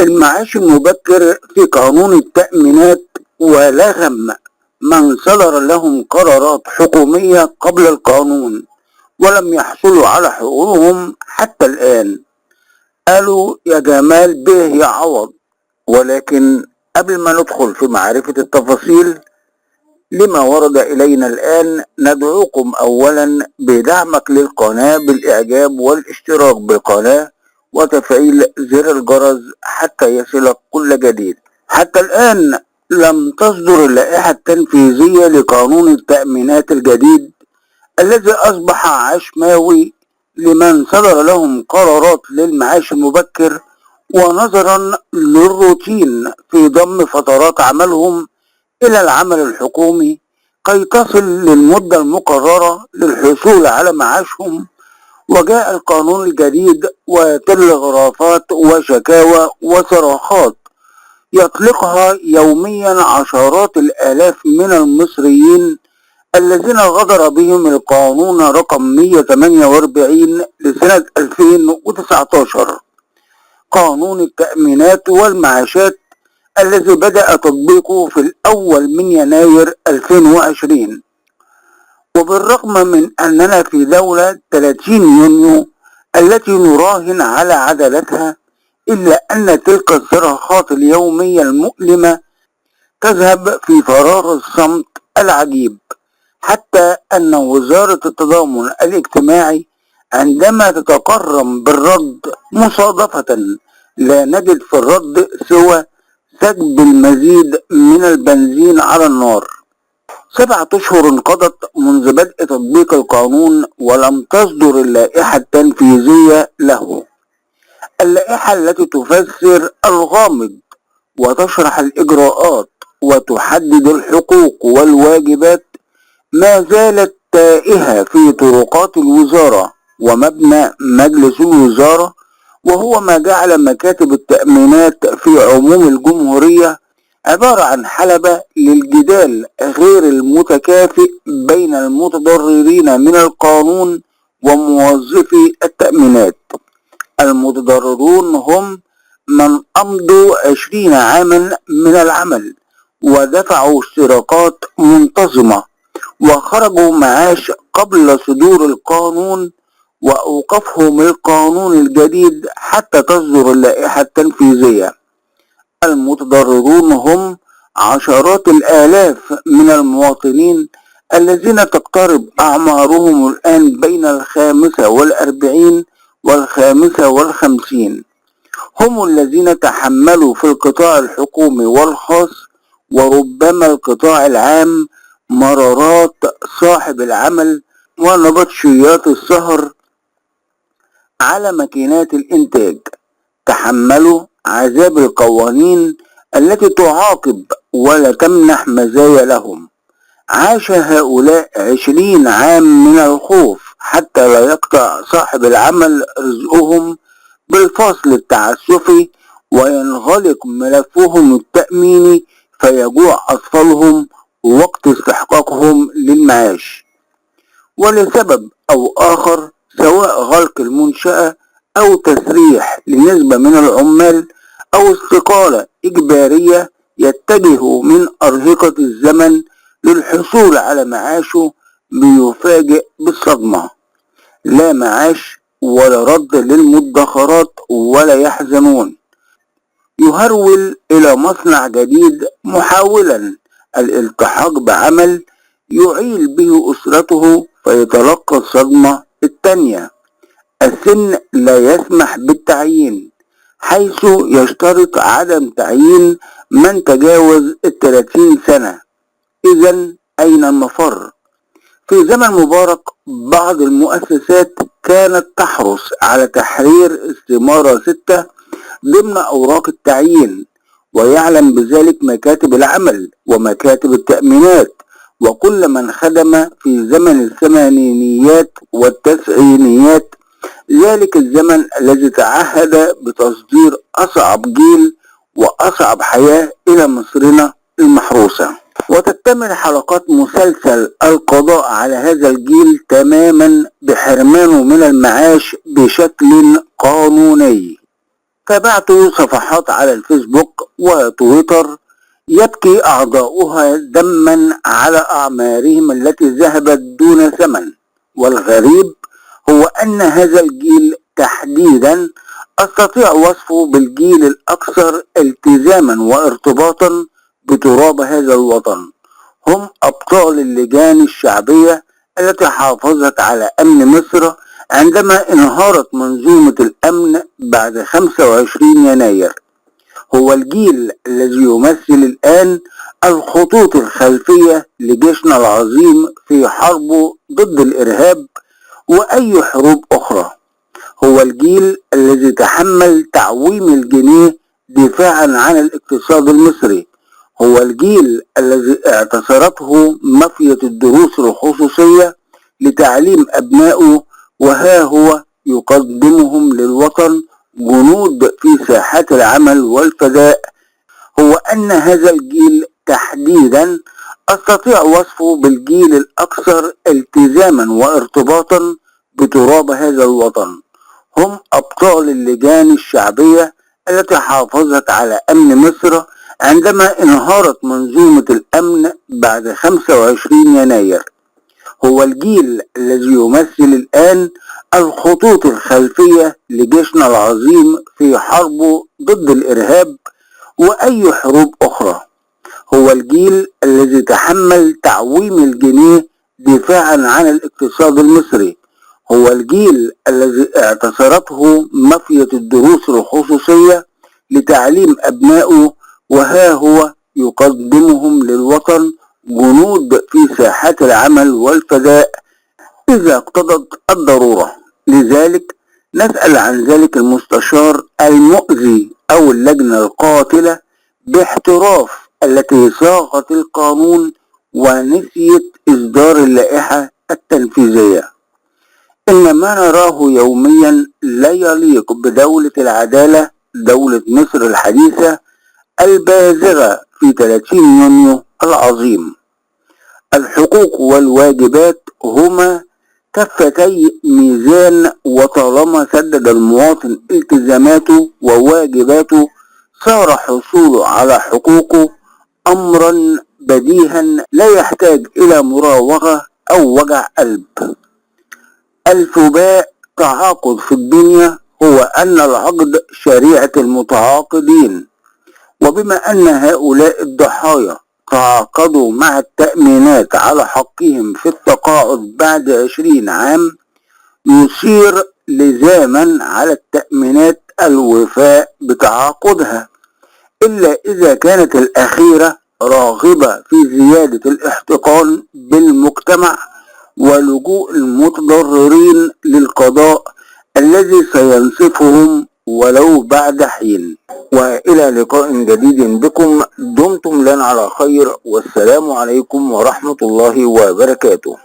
المعاش المبكر في قانون التأمينات ولغم من صدر لهم قرارات حكومية قبل القانون ولم يحصلوا على حقوقهم حتى الآن. قالوا يا جمال به يا عوض. ولكن قبل ما ندخل في معرفة التفاصيل لما ورد إلينا الآن، ندعوكم أولا بدعمك للقناة بالإعجاب والاشتراك بالقناة وتفعيل زر الجرس حتى يصلك كل جديد. حتى الآن لم تصدر اللائحة التنفيذية لقانون التأمينات الجديد الذي أصبح عشماوي لمن صدر لهم قرارات للمعاش المبكر، ونظرا للروتين في ضم فترات عملهم إلى العمل الحكومي كي تصل للمدة المقررة للحصول على معاشهم. وجاء القانون الجديد وتلغرافات وشكاوى وصراخات يطلقها يوميا عشرات الآلاف من المصريين الذين غدر بهم القانون رقم 148 لسنة 2019، قانون التأمينات والمعاشات الذي بدأ تطبيقه في الأول من يناير 2020. وبالرغم من أننا في دولة 30 يونيو التي نراهن على عدالتها، إلا أن تلك الصراخات اليومية المؤلمة تذهب في فراغ الصمت العجيب، حتى أن وزارة التضامن الاجتماعي عندما تتكرم بالرد مصادفة لا نجد في الرد سوى سكب المزيد من البنزين على النار. 7 أشهر انقضت منذ بدء تطبيق القانون ولم تصدر اللائحة التنفيذية له، اللائحة التي تفسر الغامض وتشرح الإجراءات وتحدد الحقوق والواجبات ما زالت تائهة في طرقات الوزارة ومبنى مجلس الوزارة، وهو ما جعل مكاتب التأمينات في عموم الجمهورية عبارة عن حلبة للجدال غير المتكافئ بين المتضررين من القانون وموظفي التأمينات. المتضررون هم من أمضوا 20 عاما من العمل ودفعوا اشتراكات منتظمة وخرجوا معاش قبل صدور القانون، وأوقفهم القانون الجديد حتى تصدر اللائحة التنفيذية. المتضررون هم عشرات الآلاف من المواطنين الذين تقترب أعمارهم الآن بين 45 و55، هم الذين تحملوا في القطاع الحكومي والخاص وربما القطاع العام مرارات صاحب العمل ونبطشيات السهر على ماكينات الإنتاج، تحملوا عذاب القوانين التي تعاقب ولا تمنح مزايا لهم. عاش هؤلاء 20 عام من الخوف حتى لا يقطع صاحب العمل رزقهم بالفصل التعسفي وينغلق ملفهم التأميني فيجوع أطفالهم وقت استحقاقهم للمعاش. ولسبب أو آخر، سواء غلق المنشأة أو تسريح لنسبة من العمال أو استقالة إجبارية، يتجه من أرهقة الزمن للحصول على معاشه بيفاجئ بالصدمة: لا معاش ولا رد للمدخرات ولا يحزنون. يهرول إلى مصنع جديد محاولا الالتحاق بعمل يعيل به أسرته، فيتلقى الصدمة الثانية: السن لا يسمح بالتعيين، حيث يشترط عدم تعيين من تجاوز 30 سنة. إذن أين المفر؟ في زمن مبارك بعض المؤسسات كانت تحرص على تحرير استمارة 6 ضمن أوراق التعيين، ويعلم بذلك مكاتب العمل ومكاتب التأمينات وكل من خدم في زمن الثمانينيات والتسعينيات، ذلك الزمن الذي تعهد بتصدير أصعب جيل وأصعب حياة إلى مصرنا المحروسة. وتكتمل حلقات مسلسل القضاء على هذا الجيل تماما بحرمانه من المعاش بشكل قانوني. تابعت صفحات على الفيسبوك وتويتر يبكي أعضاؤها دما على أعمارهم التي ذهبت دون ثمن. والغريب هو أن هذا الجيل تحديدا أستطيع وصفه بالجيل الأكثر التزاما وارتباطا بتراب هذا الوطن. هم أبطال اللجان الشعبية التي حافظت على أمن مصر عندما انهارت منظومة الأمن بعد 25 يناير. هو الجيل الذي يمثل الآن الخطوط الخلفية لجيشنا العظيم في حربه ضد الإرهاب وأي حروب أخرى. هو الجيل الذي تحمل تعويم الجنيه دفاعا عن الاقتصاد المصري. هو الجيل الذي اعتصرته مافيا الدروس الخصوصية لتعليم أبنائه، وها هو يقدمهم للوطن جنود في ساحات العمل والفداء. هو أن هذا الجيل تحديدا أستطيع وصفه بالجيل الأكثر التزاما وارتباطا بتراب هذا الوطن. هم أبطال اللجان الشعبية التي حافظت على أمن مصر عندما انهارت منظومة الأمن بعد 25 يناير. هو الجيل الذي يمثل الآن الخطوط الخلفية لجيشنا العظيم في حربه ضد الإرهاب وأي حروب أخرى. هو الجيل الذي تحمل تعويم الجنيه دفاعا عن الاقتصاد المصري. هو الجيل الذي اعتصرته مافيا الدروس الخصوصية لتعليم أبنائه، وها هو يقدمهم للوطن جنود في ساحات العمل والفداء إذا اقتضت الضرورة. لذلك نسأل عن ذلك المستشار المؤذي أو اللجنة القاتلة باحتراف التي صاغت القانون ونسيت إصدار اللائحة التنفيذية. إن ما نراه يوميا لا يليق بدولة العدالة، دولة مصر الحديثة البازغة في 30 يونيو العظيم. الحقوق والواجبات هما كفتي ميزان، وطالما سدد المواطن التزاماته وواجباته صار حصوله على حقوقه أمرا بديها لا يحتاج إلى مراوغة أو وجع قلب. ألف باء تعاقد في الدنيا هو أن العقد شريعة المتعاقدين، وبما أن هؤلاء الضحايا تعاقدوا مع التأمينات على حقهم في التقاعد بعد 20 عام، يصير لزاما على التأمينات الوفاء بتعاقدها، إلا إذا كانت الأخيرة راغبة في زيادة الاحتقان بالمجتمع ولجوء المتضررين للقضاء الذي سينصفهم ولو بعد حين. وإلى لقاء جديد بكم، دمتم لنا على خير، والسلام عليكم ورحمة الله وبركاته.